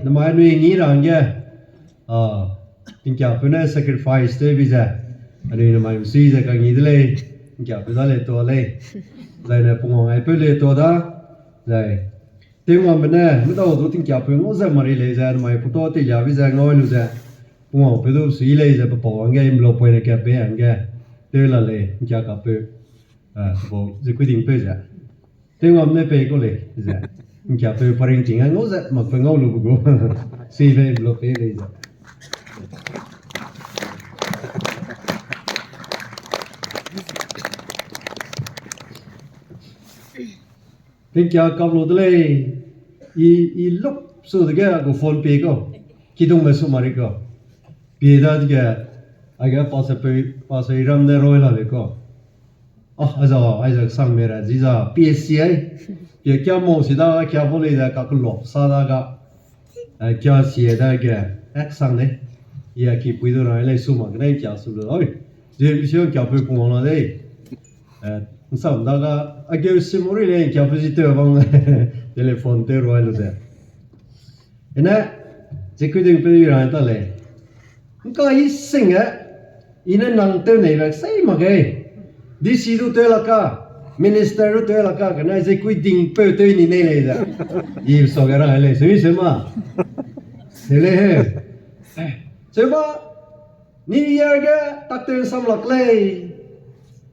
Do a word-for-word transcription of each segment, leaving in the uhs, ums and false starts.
Namai anui ngi ra hangge, a, tingkiapeu ne sacrifice tew bi ze, anui namai msui ze kangi de lei, tingkiapeu da lei tua lei. Zai ne pungwang aipeu lei tua da, zai Tingwangbe ne medau du tingkiapeu ngau ze mari lei ze, namai photo teilia bi ze ngau lu ze, pungwangpeu du sui lei ze, pe pau hangge envelope poine ka pei hangge, tew la lei, tingkia kapeu, a, pe pau ze kuidingpeu ze. Tingwang ne pei kau lei ze, tingkiapeu pa ringting a ngau ze, makpeu ngau lu be gu. Sui lei envelope pei lei ze. Tingkia kap lu de lei, i, i lup su dege a gu phone pei kau, kidungme su mari kau. Pie dadege, aige pastor peu, pastor Iram ne roi la lei kau. A, aiza, aiza sang me ra, ziza, pie si ai. Pie kia mau si da, kia bau lei da, kakelok sa da ga. A, kia si ai dage, ek sang de. I a kipui du ra lei su mak gene kia su lu. Oi, ze misi ong kiapeu pungwang la dei. Eh, nsam da ga, ageu sim ori lei, kiapeu zi tew bang, telephone tew roi lu ze. Ene, ze kuidingpeu i ra ta lei. Ngka i sing e, i ne nang tew nei bak sei mak ge. D C du tew la ka, minister du tew la ka, kane ze kuidingpeu tew ni nei lei ze. I so ge ra lei, sui se ma. Se lei he. Seba, New Year ge tak tew sam lak lei.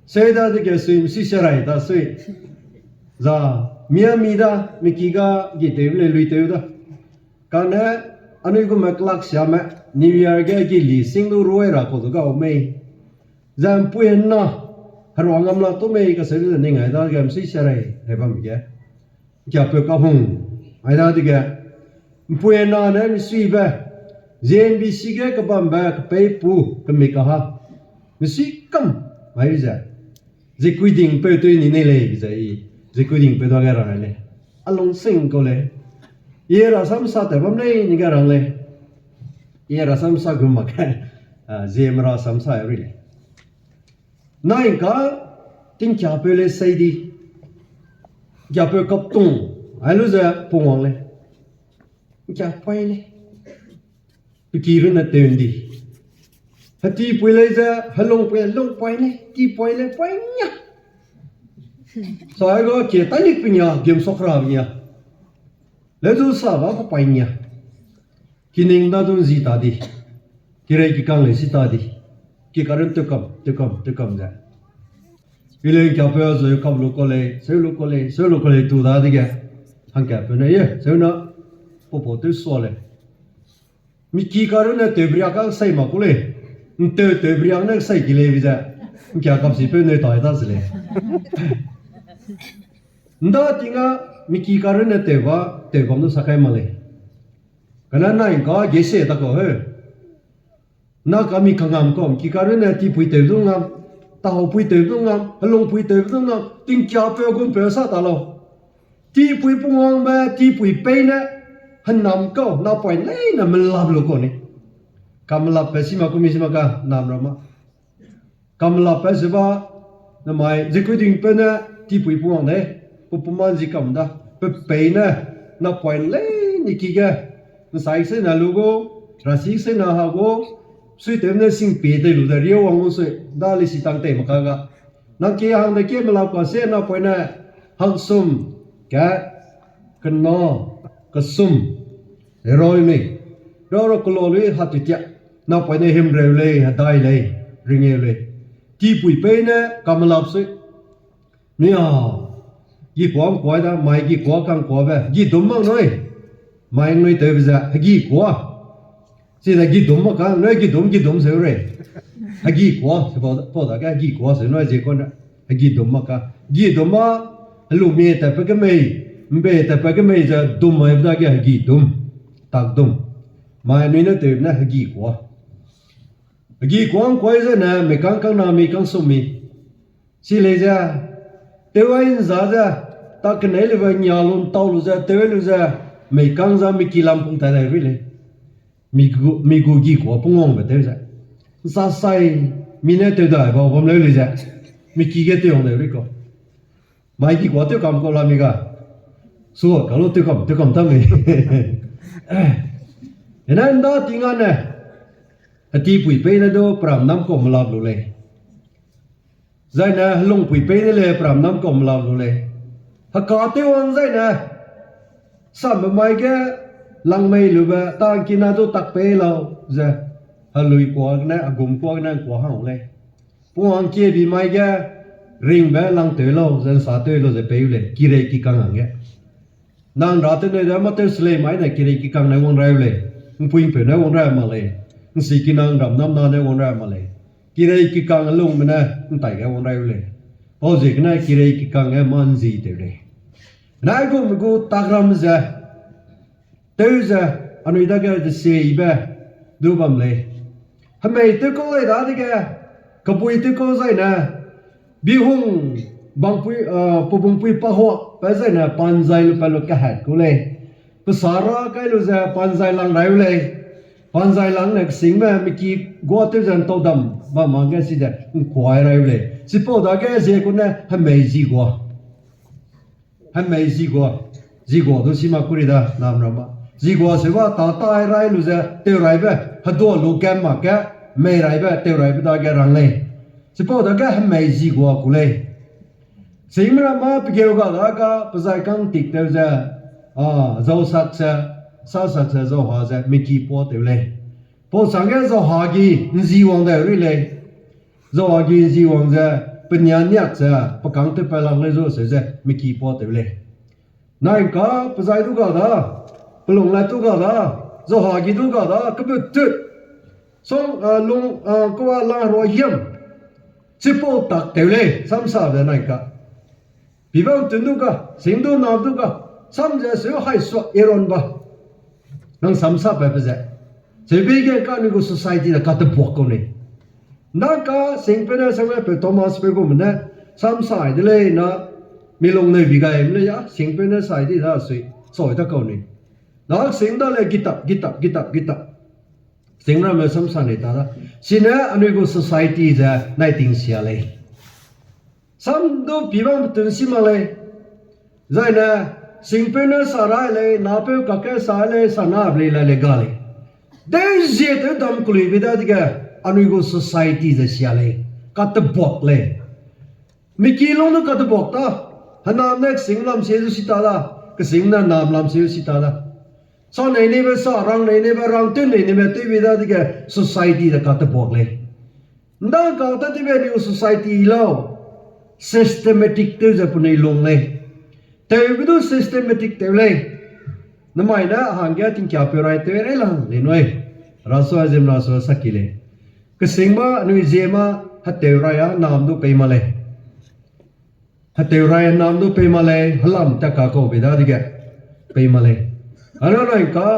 Sei dadege sui msi se rai da sui. Za, mia mi da, miki ga gi tew lei lui tew da. Kane, anui gume kelak siame, New Year ge gi li sing du ruai ra kau du gau mei. Ze mpui hena, herua ngam lak tu mei kaseu ze ning ai dage msi se rai, rai bam ge. Kiapeu kahung, ai dadege, mpui hena ne misuibe, Z N B C ge kebambe kepei pu, kemik kaha. Misui kam, ai ze. Ze kuidingpeu tew ni nei lei, ze i, ze kuidingpeu dage ra lei. A lungsing kau lei. I rasam sa te bam lei, ni ga rang lei. I rasam sa gu mak ge, a, ze me rasam sa ri lei. Nai ngka, tingkiapeu lei sei di. Kiapeu kaptung, ai lu ze pungwang lei. Ngkia poi lei. Pe ki runne tew ndi. Hetipui lei ze, helungpui, lungpoi lei, tipoi lei, poi nia. Sai ga kie tailik pe nia, game sokra pe nia. Leu du sa ba pe poi nia. Kining da du nzi ta di. Kirei kikang lei si ta di. Ki karun tew kam, tew kam, tew kam ze. Ilei ngkiapeu a zeu kam lu kau lei, seu lu kau lei, seu lu kau lei tu dadege. Hangkapeu ne, ye, seu na, pau pau tew sua lei. Miki karunne tewbria ka sei mak ku lei. Ntew tewbria ne sei ki lei bi ze. Ngkia kapsipeu neu tai da ze lei. Nda ting a miki karunne tewba, tewbam du sa kai mak lei. Kane nai ngka gese ta kau heu. Na ka mi kangam kau, miki karunne tipui tew du ngam, tahaupui tew du ngam, helungpui tew du ngam, tingkiapeu gumpeu sa ta lau. Tipui pungwangbe, tipui pei ne, hênam kau, napoine leine melap lu kau ni. Kamelapbe si mak ku mi si mak ka, nam ra ma. Kamelapbe seba, namai, zekuidingpeu ne, tipui pungwang de, pe puman zi kam da, pe pei ne, napoine leine ki ge, nsai seina lu gu, rasi seina ha gu, suitew ne singpie tei lu de riau wang gu sui, da lei si tang tei mak ka ga. Nang ki hang de ki melap ka se napoine, hangsum, ka, kena, kesum, heroi mei, rau ra kelo lui hatutia, napoine himreu lei, hedai lei, ringeu lei. Tipui pei ne kamelap sui. Nia, gi kuâ ngkuai da, mai gi kuâ kangkuabe, gi dum mak nui. Mai nui tewbe ze, hegi kuâ. Chide gi dum mak ka, nui gi dum, gi dum seu rei. Hegi kuâ, se pau, pau dage hegi kuâ seu nui zie kane. Hegi dum mak ka. Gi dum ma, helumie tatpat kemei, mbe tatpat kemei ze dum maibe dage hegi dum. Tak dum. Mai nui ne tewbe ne hegi kuâ. Hegi kuâ ngkuai zene, meikang kangna mi kangsum mi. Chi lei ze, tew ai nza ze, ta kenei lebe nia lu ntau lu ze, tew lu ze, meikang za miki lam pung tai lei ri lei. Mi gu, mi gu gi kuâ pungwangbe tew ze. Nsa sai, mi ne tew dai bau bam leu lei ze. Miki ge tew wang leu ri kau. Mai gi kuâ tew kam kau la mi ga. Su, ka lu tew kam, tew kam ta mei. Ene nda ting ane, hetipui peine du peram nam kau melap lu lei. Zaine helungpui peine le peram nam kau melap lu lei. Heka tew wang zaine, sambe mai ge langmei lube tangkina du tak pei lau ze, helui kuâ gene, hegum kuâ gene ngkua hang lei. Pungwang kiebi mai ge ringbe langtew lau ze nsa tew lau ze pei u lei, kirei kikang hangge. Nang ra tew nei de mâ tew selei mai ne kirei kikang ne wang rai u lei, ngpuingpeu ne wang rai mak lei, nsikinang ram namna ne wang rai mak lei, kirei kikang lungme ne ntai ge wang rai u lei. Pau ziegene kirei kikang ge mâ nzi tew lei. Naigum gu tak ram ze, tew ze, anui dage desiebe du bam lei. Hemei tew kau lei dadege, kebui tew kau zaine, bihung bangpui, ah, pebungpui pahuak pe zaine panzai lu pe lu kahat ku lei. Pe sara kai lu ze panzai lang rai u lei. Panzai lang ne kesingme miki guâ tew ze ntau dam bam hangge chize ngkuai rai u lei. Chipau dage ziegune hemei zi guâ. Hemei zi guâ, zi guâ du si ma kuri da namra ma. Zi guâ seuba tâ tai rai lu ze tew raibe, hedua lu gam mak ge, mei raibe, tew raibe dage rang lei. Chipau dage hemei zi guâ ku lei. Singme ramme pegeu ga dage pe zai kang tik tew ze, a, zau sak ze, sa sak ze, zau ha ze, miki puâ tew lei. Pau changge zau ha gi nzi wang dai ri lei. Zau ha gi nzi wang ze, pe nia niak ze, pe kang tew pa lang lei zu seu ze, miki puâ tew lei. Nai ngka, pe zai du ga da, pe lung lai du ga da, zau ha gi du ga da, kebut tut. Song, a, lung, a, kua lang rua hiam. Chipau tak tew lei, samsa ze nai ngka. Pibang tun du ga, sing du na du ga, sam ze seu hai sua Aaron ba. Nang samsa pa pe ze. Seube ge ka anui gu society da katebuak kau nei. Nang ka singpeu ne sangme peu Thomas peu gume ne, samsa ai de lei na, mi lung neu bi gai me lei ya, singpeu ne sai di da sui, sai ta kau nei. Na sing da le gitap, gitap, gitap, gitap. Sing ramme samsa nei ta da. Sine anui gu society ze nai ting sia lei. Sam du pibang betun si mak lei. Zaine, singpeu ne sa rai lei, napeu kakge sa lei, sa na lei, la lei ga lei. Dei zie tew dam keluibe dadege, anui gu society ze sia lei. Katebuak lei. Miki lung du katebuak ta. Henam ne kesing lam sie zu si ta da. Kesing ne henam lam sie zu si ta da. Sa nei neibe sa, rang nei neibe rang, tew nei neibe tewbe dadege society ze katebuak lei. Nda kang ta tewbe anui gu society lau. Systematic tew ze penui lung lei. Tewbe du systematic tew lei. Nemai ne hangge tingkiapeu rai tew rei lang lei nui. Rasua ziemna sua saki lei. Kesing ma anui zie ma hetew rai a nam du pei ma lei. Hetew rai nam du pei ma lei, helam ta ka kau bei dadege pei ma lei. Anui nai ka,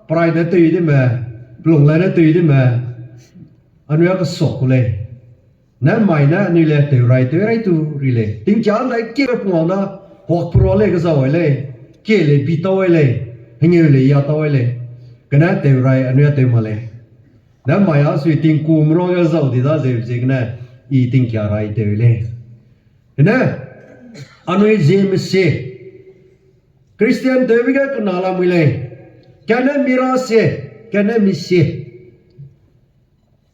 prai ne tei de me, pelung lai ne tei de me, anui a kesuak ku lei. Ne mai ne anui le tew rai, tew rai tu ri lei. Tingkia ndai kie pungwang da, huak pura lei kezau ai lei, kie lei bi tau ai lei, hengeu lei ya tau ai lei. Kane tew rai anui a tew ma lei. Ne mai a sui tingkum ruage zau di da zeu ziegene, i tingkia rai tew lei. Ene, anui zieme sie. Christian tewbe ge kena lamui lei. Kane mira sie, kane mi sie.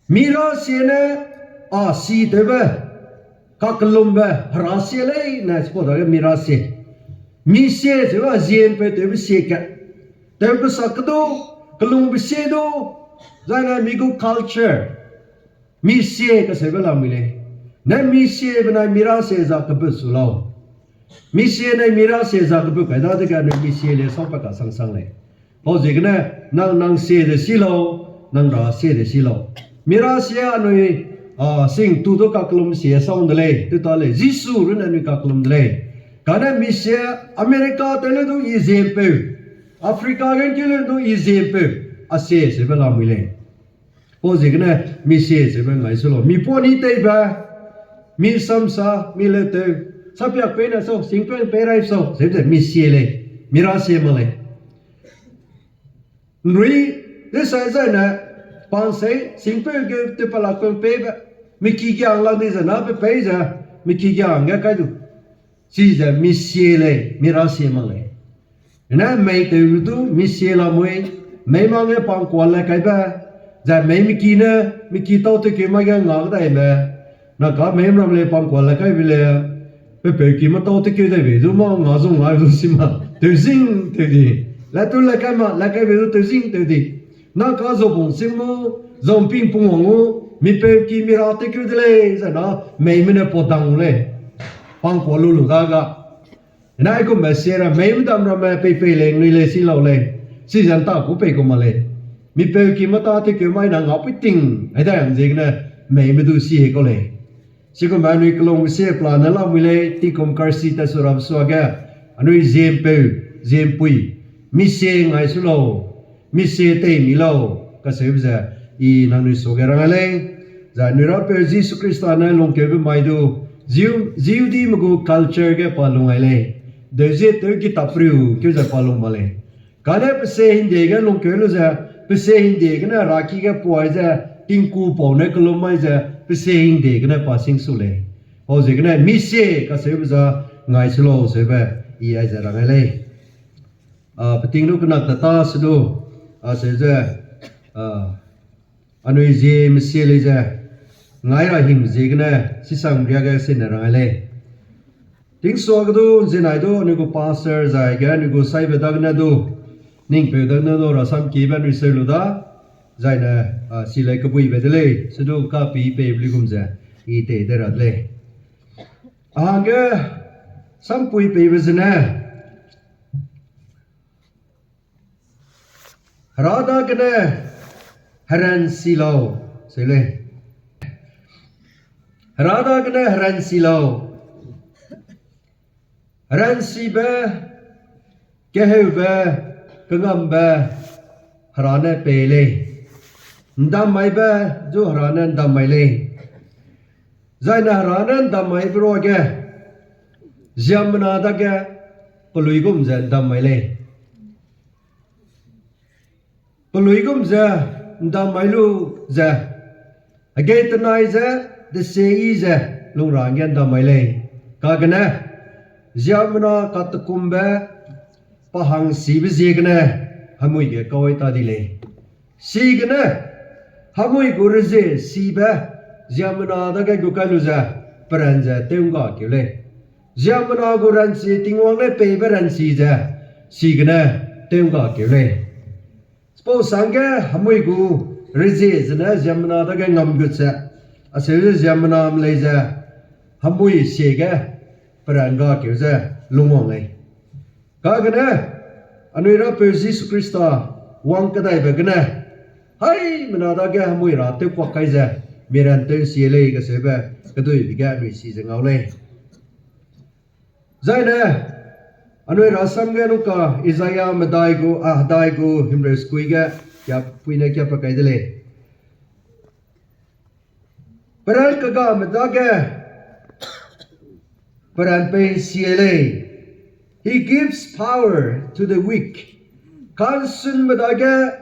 Mira sie ne, a si tewbe, kakellumbe, hera sie lei ne chipau dage mira sie. Mi sie zeube ziempeu tewbe sie kat. Tewbe sak kedu, kellumbe sie du, zaine mi gu culture. Mi sie kaseube lamui lei. Ne mi sie benai mira sie za kebut su lau. Mi sie ne mira sie za kebut kai dadege anui mi sie le sau pa kasangsang lei. Pau ziegene nang nang sie de si lau, nang ra sie de si lau. Mira sie anui, a, sing tu du kakellum sie sau de lei, tew ta lei, Jisu runne anui kakellum de lei. Kane mi sie America tew le du i ziempeu, Africa ge tew le du i ziempeu, a sie seube lamui lei. Pau ziegene mi sie seube ngai su lau. Mi puani teibe, mi samsa, mi letew, sapiak peine sau, singpeu pei rai sau, seube ze mi sie lei, mira sie mak lei. Nrui, desai zaine, pansei, singpeu ge tewpalak peu peibe, mi ki giang la di ze na pe pei ze, mi ki giang ge kai du. Chize mi sie lei, mira sie mak lei. Ene mei tewbe du mi sie lamui, Mei mang ge pangkua le kaibe, zai mei meki ne, meki tau tekeu mai ge nga kedaime, na ka mei ram lei pangkua le kaibe le, pe peu ki ma tau tekeu daibe du ma nga zung ngai du si ma, tewzing tew di. Le tu le kai ma, le kaibe du tewzing tew di. Na ka zobung sing mu, zomping pungwang u, mi peu ki mi ra tekeu de lei, zai na, meime ne pau dang lei. Pangkua lu lu da ga. Nai kumme sie ra, meime dam ramme pei pei lei, nui lei si lau lei. Chize nta ku pei ku ma lei. Mi peu ki ma tâ tekeu mai na nga pui ting, ai dai hang ziegene, meime du si he kau lei. Chigumbe anui kelung sie pelane lamui lei, tingkum karsi tat su rabe suage, anui ziempeu, ziempui, mi sie ngai su lau, mi sie tei mi lau, kaseube ze, i nangnui suage rang lei. Zai anui Rapeu Jisu Khrista ne lungkeube mai du, Jiu-, Jihudime gu culture ge pa lung ai lei. Deuzie tew gitap riu keu ze pa lung ma lei. Kane pe sie hingde ge lungkeu lu ze, pe sie hingde gene heraki ge puai ze, tingku pau ne kelum mai ze, pe sie hingde gene pa sing su lei. Pau ziegene mi sie kaseube za ngai su lau seube, i aize rang ai lei. A, peting lu kenak ta ta se du, a, seu ze, a, anui zie mesie lei ze, ngai ra hing ziegene, sisang riage sine rang ai lei. Tingsuage du, nzinai du, anui gu pastor zai ge, anui gu saibe dagene du, ningpeu dagene du, rasam kibe anui seu lu da, zaine, a, si lei kebuibe de lei, se du kapî peibe luigum ze, i tei de ra de lei. A hangge, sampui peibe zene, Hera dagene heransi lau, seu lei. Hera dagene heransi lau. Heransibe, keheube, kengambe, Hera ne pei lei. Ndam maibe, zu Hera ne ndam mai lei. Zaine Hera ne ndam maibe ruage, ziemmena dage, peluigum ze ndam mai lei. Peluigum ze ndam mai lu ze, hegei tenai ze, desie yi ze, lung ra hangge ndam mai lei. Kagene, ziemmena katekumbe, pa hangsibe ziegene, hemui ge kau ai ta di lei. Chigene, hemui gu rezie sibe, ziemmena dage gu kai lu ze, peran ze tew ngga keu lei. Ziemmena gu ranchi Tingwang ne peibe ranchi ze, chigene tew ngga keu lei. Chipau sangge hemui gu rezie zene ziemmena dage ngam gut ze, acheu ze ziemmena lei ze, hemui siege peran ngga keu ze lungwang lei. Kagene, anui Rapeu Jisu Khrista wang kedaibe gene, haimena dage hemui ra tewkuak kai ze, miran tew nsie lei kaseube, keduibe ge anui si ze ngau lei. Zaine, anui rasam ge nungka Isaiah medai gu, a, hedai gu himreu sekui ge, kia puine kia pa kai de lei. Peran kegame dage, peran pei nsie lei. He gives power to the weak. Kansunbe dage,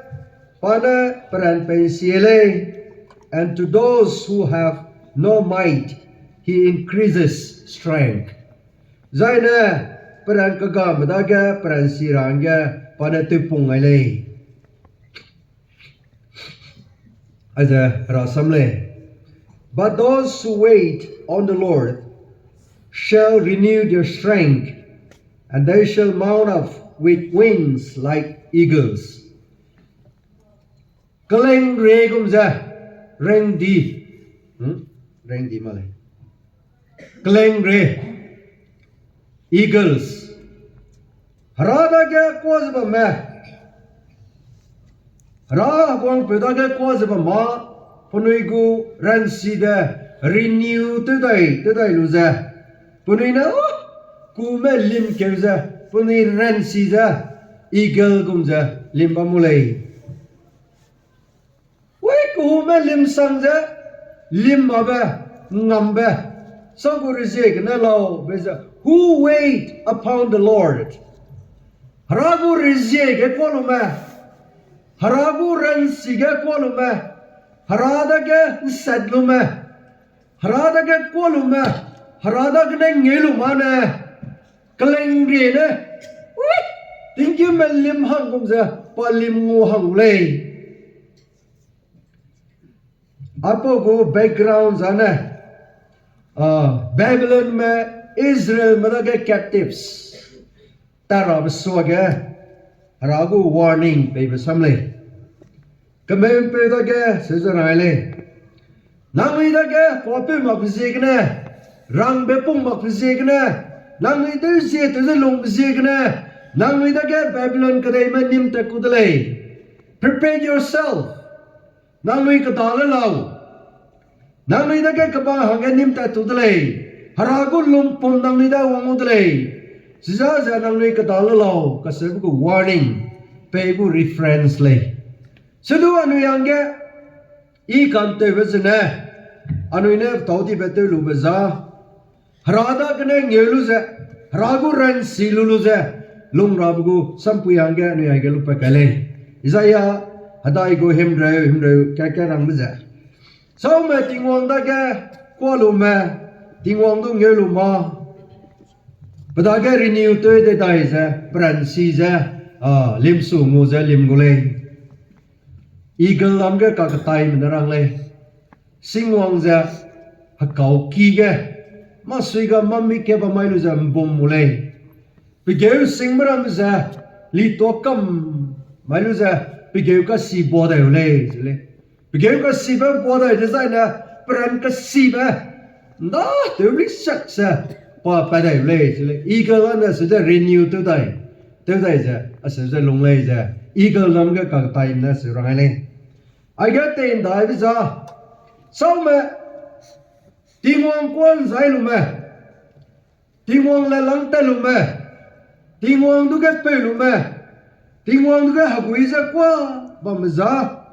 pa ne peran pei nsie lei. And to those who have no might, he increases strength. Zaine, peran kegame dage, peran si ra hangge, pa ne tewpung ngai lei. Aize rasam lei. But those who wait on the Lord shall renew their strength, and they shall mount up with wings like eagles. Kelengre gum ze, rengdi. Hmm? Rengdi ma lei. Kelengre. Eagles. Hera dage kuâ ze bamme. Hera heguangpeu dage kuâ ze bam ma, penui gu ranchi de renew tew dai, tew dai lu ze. Penui ne, ah, kume lim keu ze, penui ranchi ze, eagle gum ze, lim bam mu lei. Wei kume limsang ze, lim mabe, ngambe, sa gu rezie gene lau, be ze, who wait upon the Lord. Hera gu rezie ge kuâ lume, Hera gu ranchi ge kuâ lume, Hera dage nsat lume, Hera dage kuâ lume, Hera dagene ngeu lu ma ne, kelengrie ne, tingkime lim hang gum ze, pa lim ngu hang gu lei. Aipau gu background zane, Babylonme Israelme dage captives tarabe suage, Hera gu warning peibe sam lei. Kemeu'mpeu dage seu ze rai lei. Nangnui dage kuâpeu makbe ziegene, rangbe pung makbe ziegene, nangnui tewzie tew ze lungbe ziegene, nangnui dage Babylon kedeime nîm tat ku de lei. Prepare yourself. Nangnui kedale lau. Nangnui dage kebang hangge nîm tat tu de lei. Hera gu lumpum nangnui dage wang gu de lei. Chiza ze nangnui kedale lau kacheube gu warning, pei gu reference lei. Sedu anui hangge, I kantewbe zene, anui ne tau dibe tew lube za, Hera dagene ngeu lu ze, Hera gu ranchi lu lu ze, lung rabe gu sampui hangge anui aige lupat kai lei. Isaiah hedai gu himreu, himreu kat kat rangbe ze, saume Tingwang dage kuâ lume, Tingwang du ngeu lu ma, pe dage renew tew de dai ze, peranchi ze, limsu ngu ze lim gu lei. Eagle lam ge kaketaime ne rang lei. Singwang ze hekau ki ge, mâ sui ga mâ mik ge bam mai lu ze mbum mu lei. Pe geu singbe ramme ze litua kam mai lu ze pe geu kasi bua dai u lei ze lei. Pe geu kasibe bua dai dezaine, peran kasibe ’nda tew risak ze pa pat dai u lei ze lei. Eagle ane seu ze renew tew dai, tew dai ze aseu ze lung lei ze, eagle lam ge kaketaime ne seu rang ai lei. Aige tei ’ndaibe za, saume, Tingwang kuâ ’nzai lume, Tingwang le lang tat lume, Tingwang du ge peu lume, Tingwang du ge hegui ze kuâ bamme za,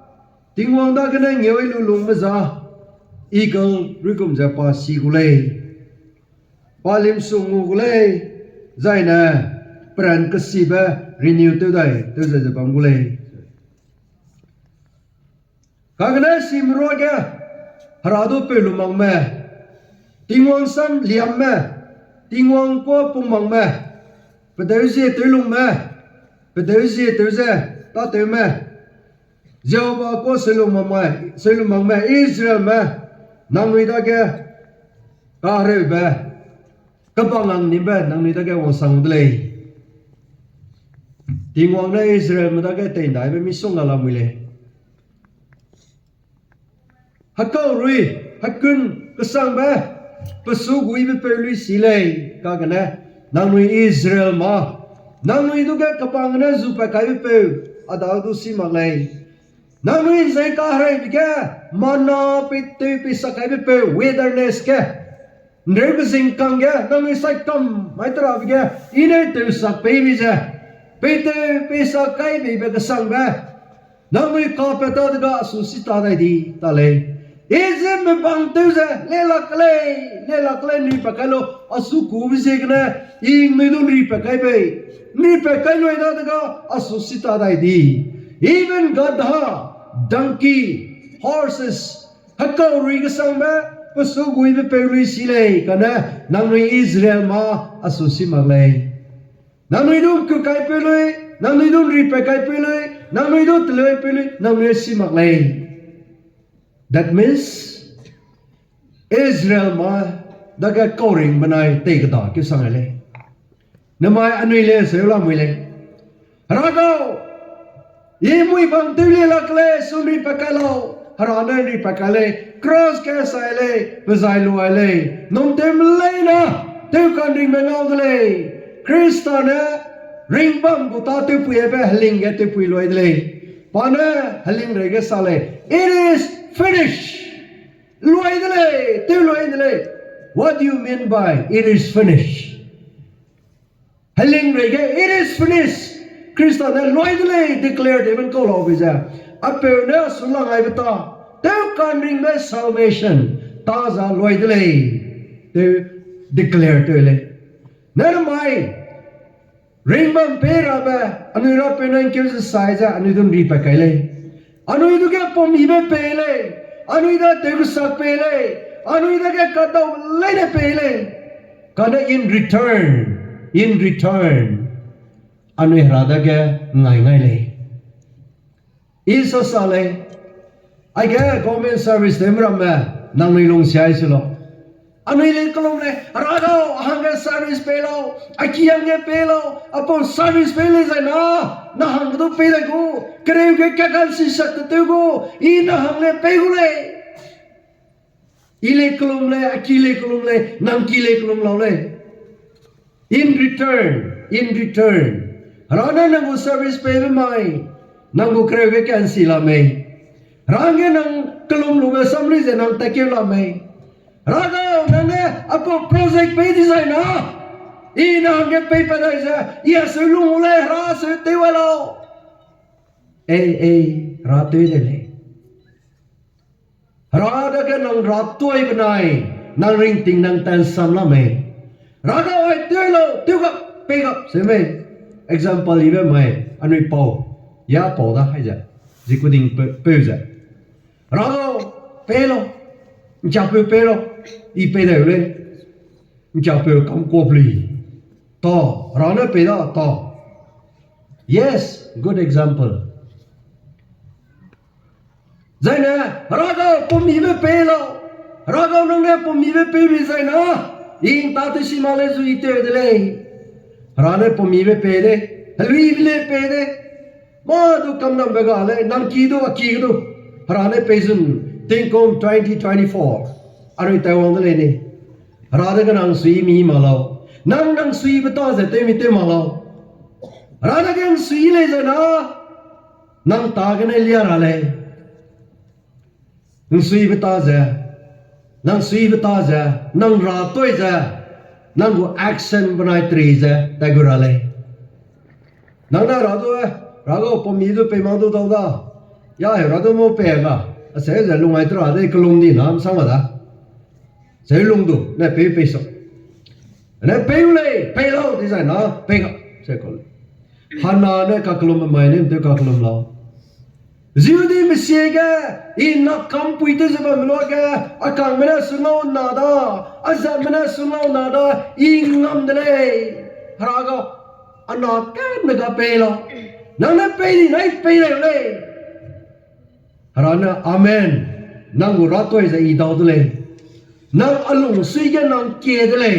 Tingwang dagene ngeu lu lungme za, eagle ruigum ze pa si gu lei. Pa limsu ngu gu lei, zaine peran kesibe renew tew dai tew ze ze bam gu lei. Kagene sime ruage, Hera du peu lu makme, Tingwang sam liamme, Tingwang kuâ pung makme, pedeu zie tew lungme, pedeu zie tew ze tâtewme, Jehova kuâ seu lu makme, seu lu makme Israelme, nangnui dage kahereube, kebang angningbe nangnui dage wangsang de lei. Tingwang ne Israelme dage tei ’ndaibe misongga lamui lei. Hekaurui, hekun kesangbe, pe su guibe peu lui si lei, kagene, nangnui Israel mâ, nangnui du ge kebang gene zu pat kaibe peu, a dau du si mak lei. Nangnui ’nzei kahereibe ge, manna pei tew pei sak kaibe peu, wilderness ge, ’nreu kezing kangge nangnui sai kam mai terabe ge, I ne tewsak pei mi ze, pei tew pei sak kai beibe kesangbe, nangnui kapat ta dega a su si ta dai di ta lei. Egyptme bang tew ze, lelak lei, lelak lei, ’nri pat kai lu, a su kube ziegene, I ’nnui du ’nri pat kai bei, ’nri pat kai lui da dega a su si ta dai di. Even gadha, donkey, horses, hekaurui kesangbe, pe su guibe peu lui si lei, kane nangnui Israel mâ a su si mak lei. Nangnui du ’ngku kai peu lui, nangnui du ’nri pat kai peu lui, nangnui du teleu peu lui, nangnui si mak lei. That means, Israel mâ dage kauring benai tei keda keu sang ai lei. Nemai anui le seu lamui lei. Hera gau, I mui bang tew lelak lei, su ’nri pat kai lau. Hera ne ’nri pat kai lei, cross ge sai lei, pe zai lu ai lei. Num tew me leine, tew kanringbe ngau de lei. Khrista ne ringbam gu tâ tewpui aibe heling ge tewpui lui de lei. Pa ne heling reige sa lei, It is finished. Lui de lei, tew lui de lei. What do you mean by it is finished? Heling reige, It is finished. Khrista ne lui de lei, declare tew ben kau laube ze, apeu ne a su lang aibe tâ, tew kanringbe salvation, tâ za lui de lei, tew declare tew lei. Ne nemai, ringbam pei rabe, anui rapeu ne ’ngkeu ze sai ze anui du ’nri pat kai lei. Anui du ge pum yibe pei lei. Anui da tew kesak pei lei. Anui dage kadaube leine pei lei. Kane in return, in return, anui Hera dage ngai ngai lei. I sa sa lei, aige government service tewme ramme, nangnui lungsiai se lau. Anui lei kellum lei, Hera gau, a hangge service pei lau, a ki hangge pei lau, apau service pei lei zai na, na hangge du pei dai gu, kereu ge kakansi sak te tew gu, I na hangge pei gu lei. I lei kellum lei, a ki lei kellum lei, nang ki lei kellum lau lei. In return, in return, Hera ne nang gu service peibe mai, nang gu kereu ge kansi la mei. Hera hangge nang kellum lube samrui ze nang tatkeu la mei. Hera gau, nang ne apau project pei dizai na, I na hangge pei pa dai ze, I a seu lung gu lei, Hera seu tew a lau. Ei, ei, Hera tew de lei. Hera dage nang ratoi benai, nang ringting nang tansam la mei. Hera gau ai tew lau, tew gap, pei gap, se mei. Example ibe mai, anui pau, ya pau da, hai ze, zikuding pe-, peu ze. Hera gau, pei lau, nkiapeu pei lau, I pei dai lei. Nkiapeu kam kuap lui. Ta, Hera ne pei da, ta. Yes, good example. Zaine, Hera gau, pum ibe pei lau. Hera gau, nang ne pum ibe pei bi zai na, I ’nta tew si ma lei zu I tew de lei. Hera ne pum ibe pei de, heluibe le pei de. Mâ du kamnambe ga lei, nang ki du, a ki ge du. Hera ne pei zun, tingkum twenty twenty-four. Anui taiwang de lei ni. Hera dage nang sui mi ma lau. Nang nang suibe ta ze tew mi tew ma lau. Hera dage ’nsui lei zai na, nang ta gene lia ra lei. ’Nsuibe ta ze, nang suibe ta ze, nang ratoi ze, nang gu action benai teri ze tai gu ra lei. Nang ne Hera du, Hera gau, pum i du pei mang du dau da. Ya, Hera du mau pei ga. Acheu ze lung ai tera de kellum di na ’nsang ga da. Cheu lung du ne pei pei suk. Ne pei u lei, pei lau dizai na pei ga, se kau lei. Hana ne kakellumbe mai ne ’ntew kakellum lau. Jihudime sie ge, I na kampui tew ze bamme luage, a kangme ne sungau na da, a zatme ne sungau na da, I ngam de lei. Hera ga, a na kane ga pei lau. Nang ne pei di nai pei lei lei. Hera ne, amen. Nang gu ratoi ze I dau de lei. Nang a lungsui ge nang kie de lei.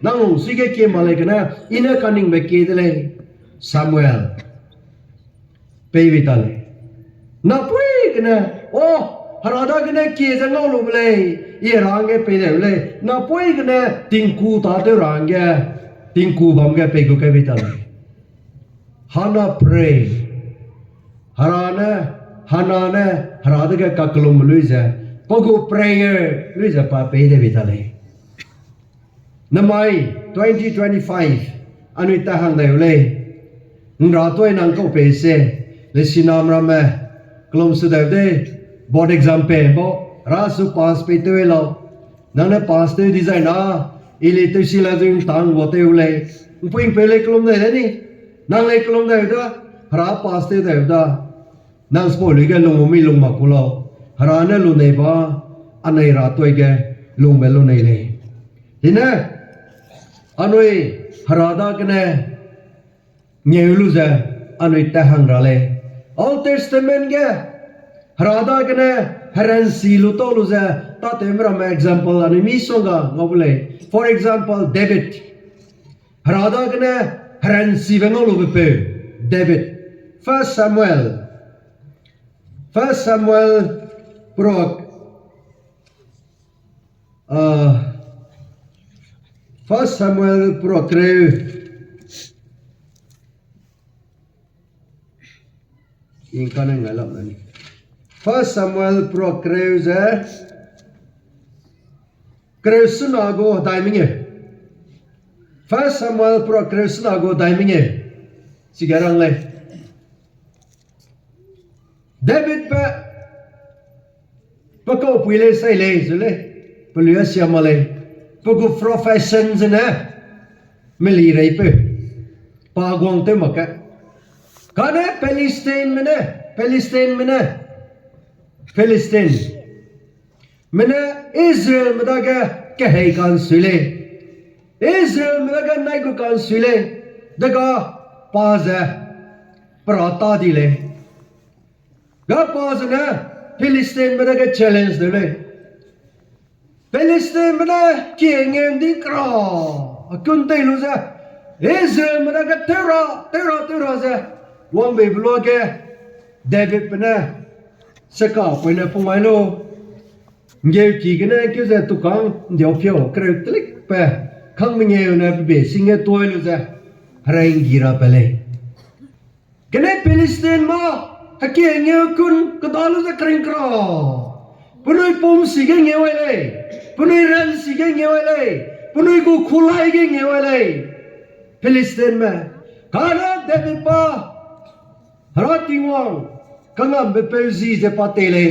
Nang lungsui ge kie ma lei gene, I ne kaningbe kie de lei. Samuel. Pei bei ta lei. Napui gene, o, Hera dagene kie ze ngau lube lei. I Hera hangge pei leu lei. Napui gene tingku tâtew ra hangge, tingku bam ge pei gu kai bei ta lei. Hana pray. Hera ne, Hana ne, Hera dage kakellumbe lui ze, pa gu prayer lui ze pa pei de bei ta lei. Namai twenty twenty-five, anui ta hang dai u lei. Nratoi nang kau pei se, lesinam ramme, kellum su dai de, board exam pei bau, Hera su pass pei tew lau. Nang ne pass tew dizai na, I lei tew si la zu ’ntang gua tew u lei. ’Mpuingpeu lei kellum dai de ni. Nang lei kellum dai u da, Hera pass tew dai u da. Nang sipau lui ge lung mi lung mak ku lau. Hera ne lunei ba, anei ratoi ge lungbe lunei lei. Hine, anui Hera dagene ngeu lu ze, anui ta hang ra lei. Old Testament ge, Hera dagene heransi lu tau lu ze, tâtewme ramme example anui misongga ngau bu lei. For example, David. Hera dagene heransibe ngau lube peu, David. First Samuel. First Samuel prak, ah, First Samuel prak kereu. Ingkane ngai lam na ni. First Samuel prak kereu ze, kereu sena gu hedai mengeu. First Samuel prak kereu sena gu hedai mengeu. Chige rang lei. Davidbe, pe kaupui lei sai lei, zu lei, pelui a sia ma lei, pe gu profession zene, meli reipeu, pa guang tew mak ge. Kane Palestineme ne, Palestineme ne, Palestine. Me ne Israelme dage kehei ka'nsui lei. Israelme dage nai gu ka'nsui lei. Dega pa ze pera tâ di lei. Ka pa zene Philistinme dage challenge de lei. Philistinme ne kie ngeu ndi kera, akun tei lu ze, Israelme dage tew ra, tew ra, tew ra ze, wang beibe luage, Davidbe ne, seka poine pung ai lu, nggeuki gene keu ze tukâng ndiau piau kereu telikbe, kang mengeu ne pebe sing ge tuai lu ze, herei nggi ra pe lei. Kene Philistin mâ, hekie ngeu kun keda lu ze kering kera. Penui pum si ge ngeu ai lei, penui ran si ge ngeu ai lei, penui gu kulai ge ngeu ai lei. Philistinme, kane David pa, Hera Tingwang, kangambe peu ji ze pa tei lei.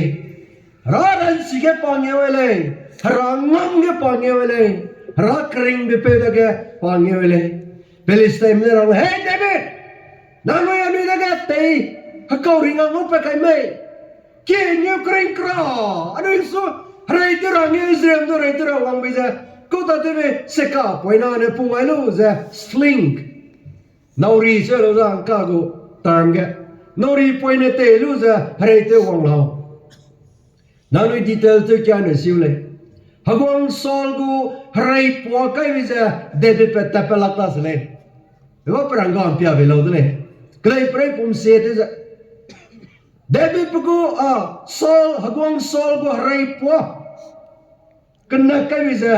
Hera ran si ge pa ngeu ai lei, Hera ngam ge pa ngeu ai lei, Hera keringbe peu dage pa ngeu ai lei. Philistinme ne rang, Hei David, nangnui anui dage tei hekau ringa ngau pa kai mei? Kie ngeu kering kera, anui su herei tew ra ngeu Israel du herei tew ra wang bei ze, kau tatewbe seka poine ne pung ai lu ze sling. Nauri se lu ze ngka gu term ge. Nauri poine tei lu ze herei tew wang lau. Nangnui detail tew kia ne siu lei. Heguang Saul gu herei puâ kai bei ze Davidbe tatpat lak ta se lei. Eba perang ga mpia bei lau de lei. Kelei perei pum sie tew ze. Davidbe gu, a, Saul, heguang Saul gu herei puâ kena kai bei ze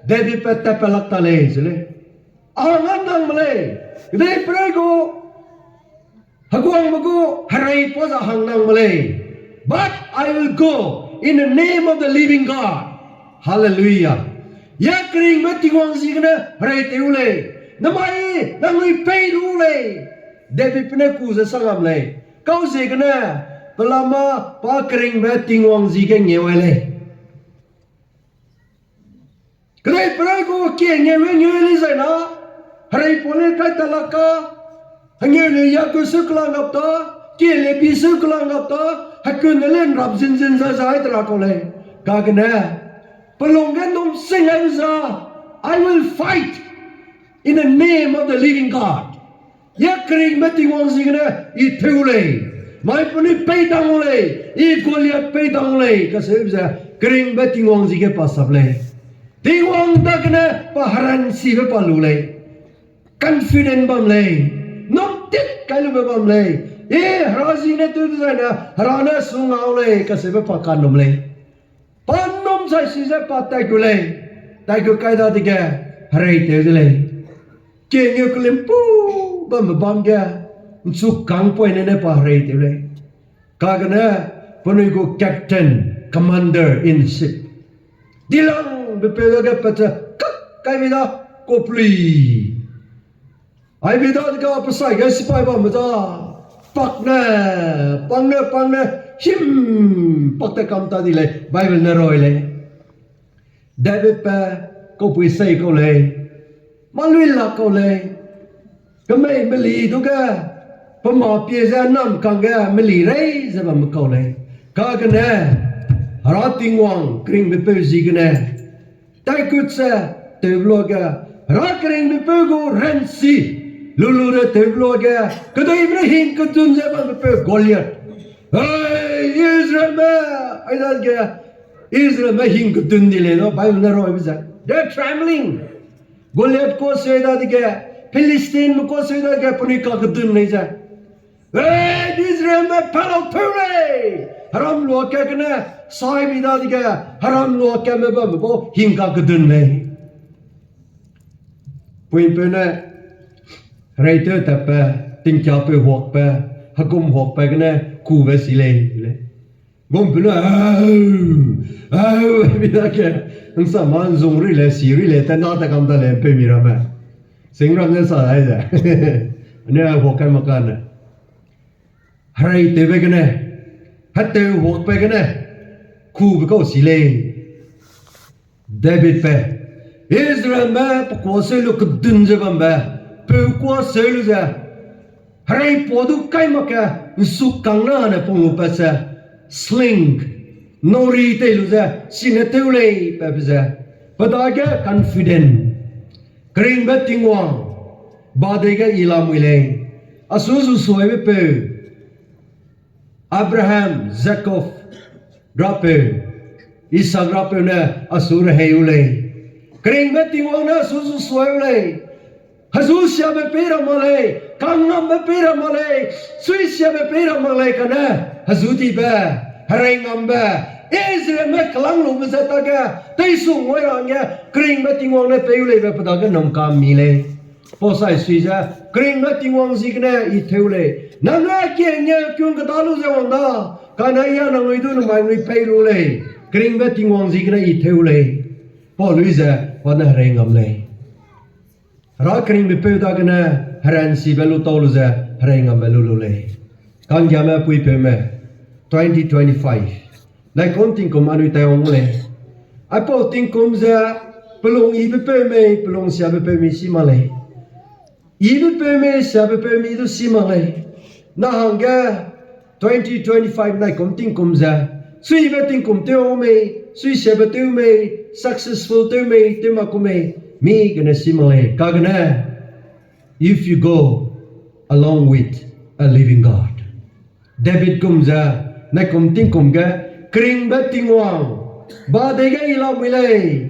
Davidbe tatpat lak ta lei ze lei. A hang a nang me lei. Kedei perei gu heguangme gu herei puâ ze hang nang me lei. But I will go in the name of the living God. Hallelujah. Ya keringbe Tingwang ziegene herei tew lei. Namai nangnui pei lu lei. Davidbe ne ku ze sangam lei. Kau ziegene, pelama pa keringbe Tingwang zi ge ngeu ai lei. Kedei perei gu kie ngeu ge ngeu lei zai na, herei puâ ne kai ta lak ka, hengeu le ya ku seu kelang gap ta, kie le pi seu kelang gap ta, hekun ne le nrap zinzin zai zai te ra kau lei. Kagene, pelung ge num sing ai za, I will fight in the name of the living God. Ya keringbe Tingwang ziegene I tew lei. Mai penui pei dang lei, I Goliath pei dang lei, kaseube ze keringbe Tingwang zi ge pa sap lei. Tingwang dagene pa heransibe pa lu lei. Confident bam lei. Num tit kai lube bam lei. E, Hera ziegene tew dezaine Hera ne su ngau lei, kaseube pa kanum lei. Pa num zai si ze pa tai gu lei, tai gu kai dadege herei tew de lei. Kengeu kelimpu bambe bam ge, nchukâng poine ne pa herei tew lei. Kagene penui gu captain, commander in chief, dilangbe peu dage pat ze kak kai mi da, koplui aibe dadege pe sai gai sipai bamme da, pak ne, pang ne, pang ne, him, pak te kam ta di lei, Bible ne roi lei. Davidbe kaupui sei kau lei, mâ lui lak kau lei, kemei meli du ge, pe mâ pie ze nam kangge meli rei ze bamme kau lei. Kagene, Hera Tingwang keringbe peu ziegene, taikut ze, tewbe luage, Hera keringbe peu gu ranchi, lulu de tewbe luage, kedeime ne hing kedun ze bambe peu Goliath. Hei, Israelme, ai dadege, Israelme hing kedun di lei na, Bible ne raibe ze. They're trembling. Goliath kuâ seu dadege, Philistinme kuâ seu dadege, penui kakedun lei ze. Hei, Israelme palau peu lei. Heram luakatgene, saibi dadege, heram luakatme bamme bau hing kakedun lei. Puipeu ne, hereitew tatbe, tingkiapeu huakbe, hekum huakbe gene kube si lei, lei. Gumpeu ne, au, au, bi dage, ’nsama ’nzung ri lei, si ri lei, tena ta kam ta lei, ’mpeumi ramme. Sing ram ne sa dai ze. Ane huak kai mak kane. Hereitewbe gene, hetew huakbe gene, kube kau si lei. Davidbe, Israelme pe kuâ seu lu kedun ze bambe, peu kuâ seu lu ze, hereipuâ du kai mak ge, ’nsukâng ne pung lu pat ze, sling, nori tei lu ze, sine tew lei patbe ze, pe dage confident, keringbe Tingwang, ba dei ge I lamui lei, a su zu suaibe peu, Abraham, Jacob, rapeu, Isak rapeu ne asu rehei u lei. Keringbe Tingwang ne asu zu suai u lei. Hezu siabe pei ra mak lei, kangngambe pei ra mak lei, sui siabe pei ra mak lei kane, hezu dibe, hereingambe, Israelme kelang lube ze tage, teisung ngoi ra hangge, keringbe Tingwang ne pei u leibe pe dage num ka mi lei. Pau sai sui ze, keringbe Tingwang ziegene i teu lei. Nang ne kie nge kung keda lu ze wang da, kane ya nangnui du numai nui pei lu lei. Keringbe Tingwang ziegene i teu lei. Pau lui ze, pa ne hereingam lei. Hera keringbe peu dagene heransibe lu tau lu ze hereingambe lu lu lei. Kanggiame puipeume, twenty twenty-five. Naikum tingkum anui taiwang lei. Aipau tingkum ze pelung yibe peu mei, pelung siabe peu mei si mak lei. Yibe peu mei, siabe peu mei du si mak lei. Na hangge twenty twenty-five naikum tingkum ze, suibe tingkum tew mei, sui siabe tew mei, successful tew mei, tew mak ku mei, mi gene si mak lei. Kagene, if you go along with a living God. David gum ze, naikum tingkum ge, keringbe Tingwang, ba dei ge i lamui lei.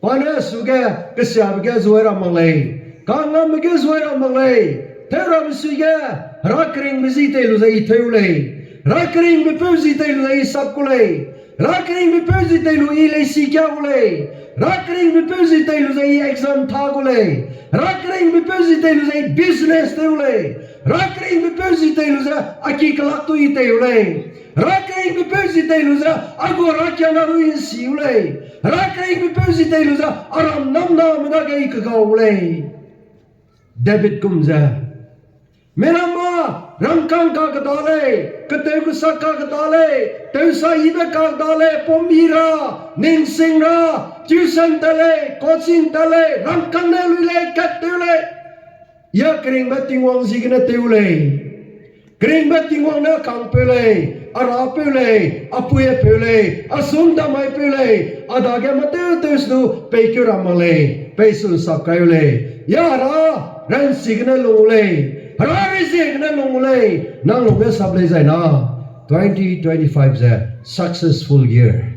Pa ne suge, kesiabe ge zuai ra mak lei. Kangngambe ge zuai ra mak lei. Tew rabe sui ge, hera keringbe zi tei lu ze i teu lei. Hera keringbe peu zi tei lu ze i sap ku lei. Hera keringbe peu zi tei lu i leisi kia gu lei. Hera keringbe peu zi tei lu ze i exam tha gu lei. Hera keringbe peu zi tei lu ze i business tei gu lei. Hera keringbe peu zi tei lu ze a ki kelak tu i tei gu lei. Hera keringbe peu zi tei lu ze a gu herakiangna ru i nsi gu lei. Hera keringbe peu zi tei lu ze a ram namname dage i kegau gu lei. David gum ze, Miramme, rangkâng kakeda lei, ketew kesak kakeda lei, tewsa yibe kakeda lei, pum yi ra, ningsing ra, tuition tat lei, coaching tat lei, rangkâng ne lui lei, kat tew lei. Ya keringbe Tingwang ziegene tew lei. Keringbe Tingwang ne kangpeu lei, a rapeu lei, a puiepeu lei, a sum damaipeu lei, a dage matew tew senu peikeu ra mak lei, peisun sap kai u lei. Ya hera ranchi gene lung u lei, hera rezie gene lung u lei, nang lungge sap lei zai na. Twenty twenty-five ze successful year.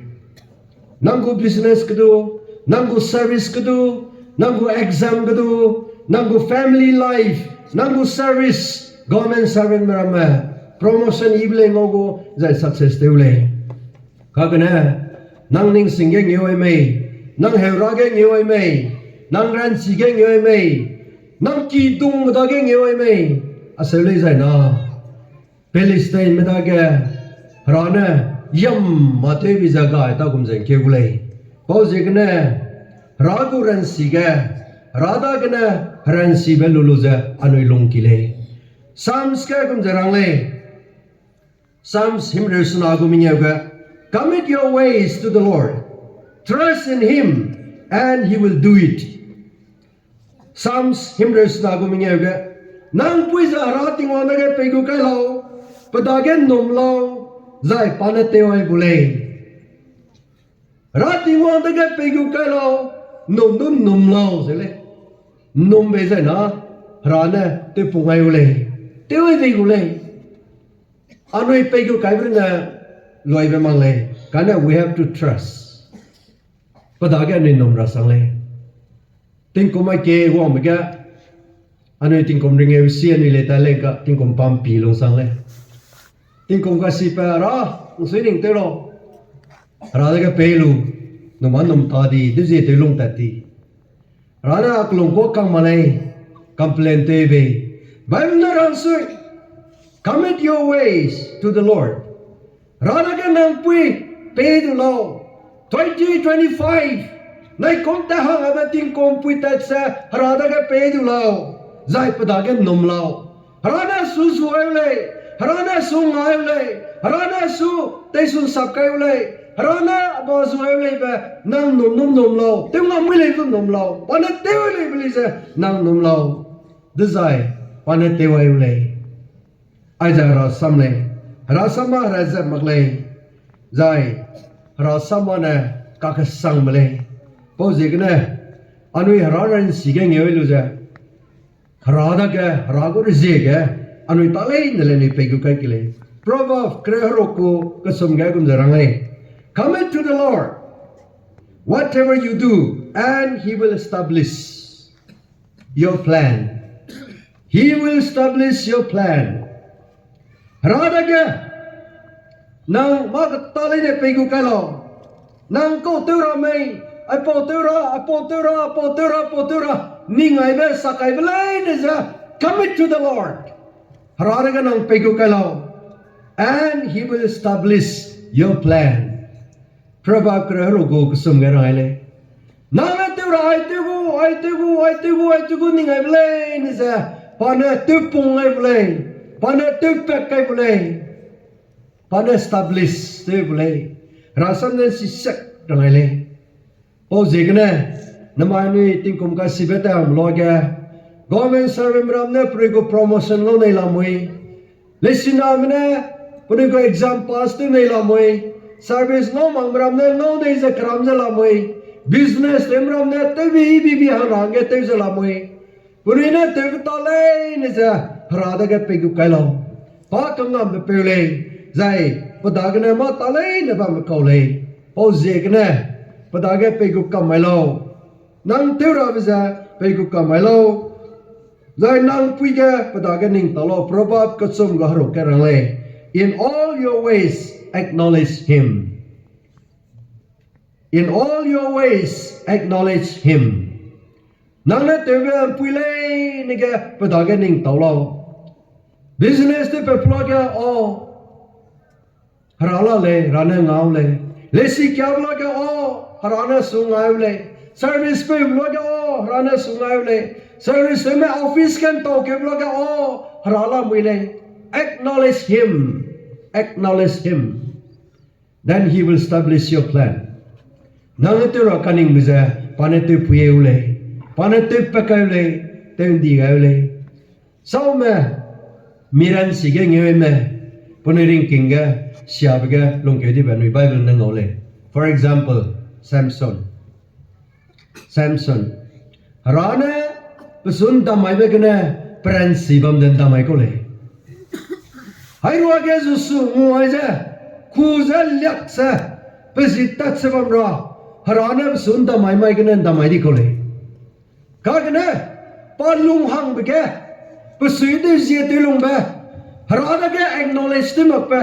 Nang gu business kedu, nang gu service kedu, nang gu exam kedu, nang gu family life, nang gu service, government servant me ramme, promotion yibe lei ngau gu zai success tew lei. Kagene, nang ningsing ge ngeu ai mei, nang heura ge ngeu ai mei, nang ranchi ge ngeu ai mei, nang kidungme dage ngeu ai mei, aseu lei zai na. Philistinme dage, hera ne, yam ma tewbi ze gai ta gum ze ngkeu gu lei. Pau ziegene, hera gu ranchi ge, hera dagene, heranchibe lu lu ze anui lungki lei. Psalms ge gum ze rang lei. Psalms himreu sena gu mengeu ge, Commit your ways to the Lord. Trust in him and he will do it. Psalms himreu sena gu mengeu ge, nang pui ze hera Tingwang dage pei gu kai lau, pe dage nnum lau, zai pa ne tew ai bu lei. Hera Tingwang dage pei gu kai lau, nnum du nnum lau ze lei. Nnum bei zai na, hera ne tewpung ai gu lei, tew ai dei gu lei. Anui pei gu kaibe ne luibe mak lei, kane we have to trust. Pe dage anui nnum ra sang lei. Tingkum aike wangbe ge, anui tingkum ringeu si anui lei ta lei ka, tingkum pampi lungsang lei. Tingkum kasipe hera, nsui ning tew lau. Hera dage pei lu, nnum a nnum ta di, dezie tew lung tat di. Hera ne a kelung kuâ kang mak lei, complain tew bei. Bible ne rang sui, Commit your ways to the Lord. Hera dage nang pui pei du lau. Twenty twenty-five, naikum ta hang abe tingkum pui tat ze hera dage pei du lau. Zai pe dage nnum lau. Hera ne su zu ai u lei, hera ne su ngai u lei, hera ne su teisun sap kai u lei, hera ne ba zu ai u leibe, nang nnum nnum nnum lau, tew ngam mui lei du nnum lau, pa ne tew ai leibe lei ze nang nnum lau. Dezai, pa ne tew ai u lei. Aize hera sam lei, hera sam ma hera zat mak lei, zai hera sam ma ne kakesangme lei. Pau ziegene, anui hera ranchi ge ngeu lu ze, hera dage, hera gu rezie ge, anui ta leine le anui pei gu kai ke lei. Proverb kereu heruk gu kechum ge gum ze rang lei. Commit to the Lord whatever you do, and he will establish your plan. He will establish your plan. Hera dage nang mâ keta leine pei gu kai lau. Nang kau tew ra mei, aipau tew ra, aipau tew ra, aipau tew ra, aipau tew ra, ning aibe, sak aibe leine ze, commit to the Lord. Hera dage nang pei gu kai lau. And he will establish your plan. Proverb kereu heruk gu kechum ge rang lei. Nang ne tew ra ai tew gu, ai tew gu, ai tew gu, ai tew gu ning aibe leine ze, pa ne tewpung ai bu lei, pa ne tewpat kai bu lei, pa ne establish tew bu lei. Hera sam ne sisek rang lei. Pau ziegene, namai anui tingkum kasibe ta hangbe luage, government service ram ne penui gu promotion ngau nei lamui. Leisiname ne penui gu exam pass tew nei lamui. Service ngau makme ram ne ngau nei ze keram ze lamui. Business tewme ram ne tewbi bibi hang ra hangge tew ze lamui. Penui ne tewbe ta leine ze Hera dage pei gu kai lau. Pa kangambe peu lei, zai pe dagene mâ ta leine bamme kau lei. Pau ziegene, pe dage pei gu kam mai lau. Nang tew rabe ze pei gu kam mai lau. Zai nang pui ge pe dage ning tau lau. Proverb kechum gu heruk ge rang lei. In all your ways, acknowledge him. In all your ways, acknowledge him. Nang ne tewbe mpui leine ge pe dage ning tau lau. Business tew pe pe luage, o, Hera la lei, Hera ne ngau lei. Leisi kiabe luage, o, Hera ne su ngau lei. Service peu luage, o, Hera ne su ngau lei. Service tewme office ge ntau keube luage, o, Hera lamui lei. Acknowledge him. Acknowledge him. Then he will establish your plan. Nang ne tew ra kaningbe ze, pa ne tewpui u lei, pa ne tewpat kai u lei, tew ndi gai u lei. Saume, miransi ge ngeume, penui ringting ge, siabe ge lungkeu dibe anui Bible ne ngau lei. For example, Samson. Samson. Hera ne pe su ndamaibe gene, peransi bam de ndamai kau lei. Hairuage zusu ngu ai ze, ku ze liak ze, pe zi tat ze bam ra, Hera ne pe su ndamai mai gene ndamai di kau lei. Kagene, pa lunghangbe ge, pe sui tew zie tew lungbe, Hera dage acknowledge tew makbe,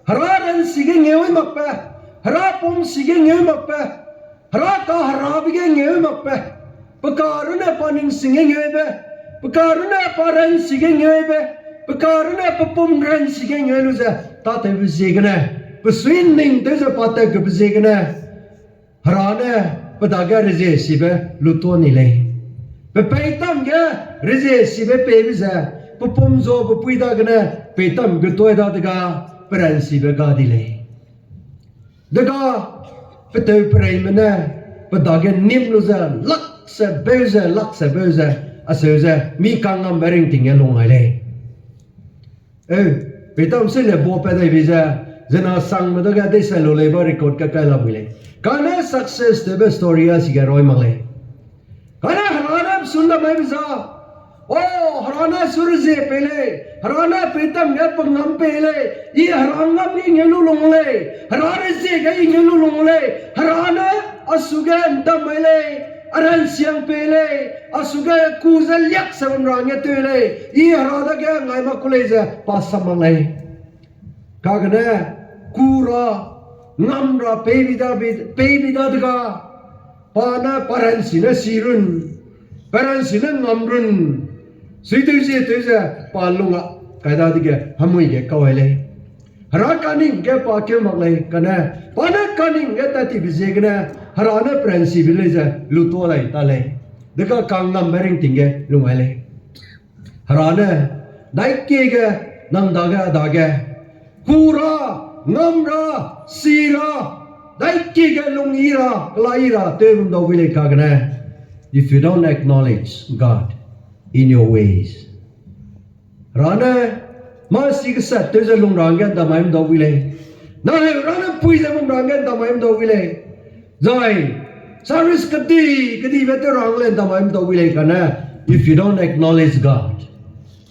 Hera ransi ge ngeu makbe, Hera pumsi ge ngeu makbe, Hera ka Herabe ge ngeu makbe, pe ka runne pa ning sing ge ngeube, pe ka runne pa ransi ge ngeube, pe ka runne pe pum ransi ge ngeu lu ze, tâtewbe ziegene, pe sui ning tew ze pa tat kebe ziegene, Hera ne pe dage rezie sibe lutua ni lei. Pe peitam ge rezie sibe peibe ze, pe pum zuabe pui dagene peitam getoi dadega peransibe ga di lei. Dega peteu pereime ne pe dage nim lu ze lak se beu ze, lak se beu ze, aseu ze mi kangngambe ringting ge lung ai lei. E, peitam sene bua pat dai bi ze, zena sangme dage deisai lu lei ba record ka kai lamui lei. Kane success tewbe story a sige roi mak lei. Kane Hera ne pe su ndamaibe za, o, Hera ne su rezie pei lei, Hera ne peitam ge pe ngam pei lei, I Hera ngam ge ngeu lu lung lei, Hera rezie ge I ngeu lu lung lei, Hera ne a su ge ndamai lei, a ransiang pei lei, a su ge ku ze liak se bam ra nge tew lei, I Hera dage ngai mak ku lei ze pa sam mak lei. Kagene, ku ra, ngam ra peibi da, peibi dadega, pa ne pa ransi ne si run, pa ransi ne ngam run, suitew zie tew ze pa lung a, kai dadege hemui ge kau ai lei. Hera kaning ge pa keu mak lei, kane, pa ne kaning ge tat tibe ziegene, Hera ne peransibe lei ze lutua dai ta lei. Dega kangngambe ringting ge lung ai lei. Hera ne, daikie ge, nang dage, a dage, ku ra, ngam ra, si ra, daikie ge lung yi ra, kelai yi ra, tew bam dau wi lei kagene. If you don't acknowledge God in your ways, Hera ne, mâ si kesat tew ze lung ra hangge ndamai bam dau wi lei. Nang heu Hera ne pui ze bam ra hangge ndamai bam dau wi lei. Zai, service kedi, kedibe tew ra hang lei ndamai bam dau wi lei kane, if you don't acknowledge God.